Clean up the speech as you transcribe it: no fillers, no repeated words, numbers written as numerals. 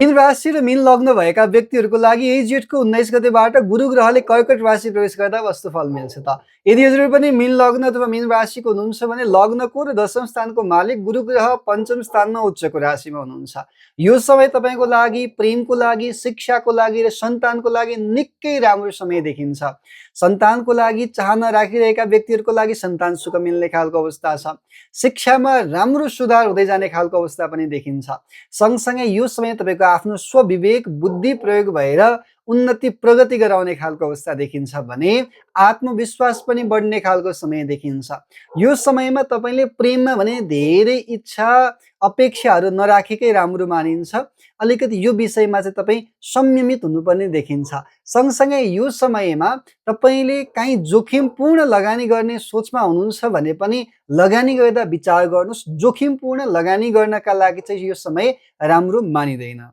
मीन राशि र मीन लग्न भएका व्यक्तिहरूको लागि यही जेठको 19 गतेबाट गुरु ग्रहले कर्कट राशि प्रवेश गर्दा कस्तो फल मिल्छ त? यदि हजुर पनि मीन लग्न अथवा मीन राशिको हुनुहुन्छ भने लग्नको र दशम स्थानको मालिक गुरु ग्रह पञ्चम स्थानमा उच्चको राशिमा हुनुहुन्छ। यो समय तपाईँको लागि, प्रेमको लागि, शिक्षाको लागि र सन्तानको लागि निकै राम्रो समय देखिन्छ। सन्तानको लागि चाहना राखिरहेका व्यक्तिहरूको लागि सन्तान सुख मिल्ने खालको अवस्था छ। शिक्षामा राम्रो सुधार हुँदै जाने खालको अवस्था पनि देखिन्छ। सँगसँगै यो समय तपाईँको आफ्नो स्वविवेक, बुद्धि प्रयोग भएर उन्नति, प्रगति गराउने खालको अवस्था देखिन्छ भने आत्मविश्वास पनि बढ्ने खालको समय देखिन्छ। यो समयमा तपाईँले प्रेममा भने धेरै इच्छा, अपेक्षाहरू नराखेकै राम्रो मानिन्छ। अलिकति यो विषयमा चाहिँ तपाईँ संयमित हुनुपर्ने देखिन्छ। सँगसँगै यो समयमा तपाईँले काहीँ जोखिमपूर्ण लगानी गर्ने सोचमा हुनुहुन्छ भने पनि लगानी गर्दा विचार गर्नुहोस्। जोखिमपूर्ण लगानी गर्नका लागि चाहिँ यो समय राम्रो मानिँदैन।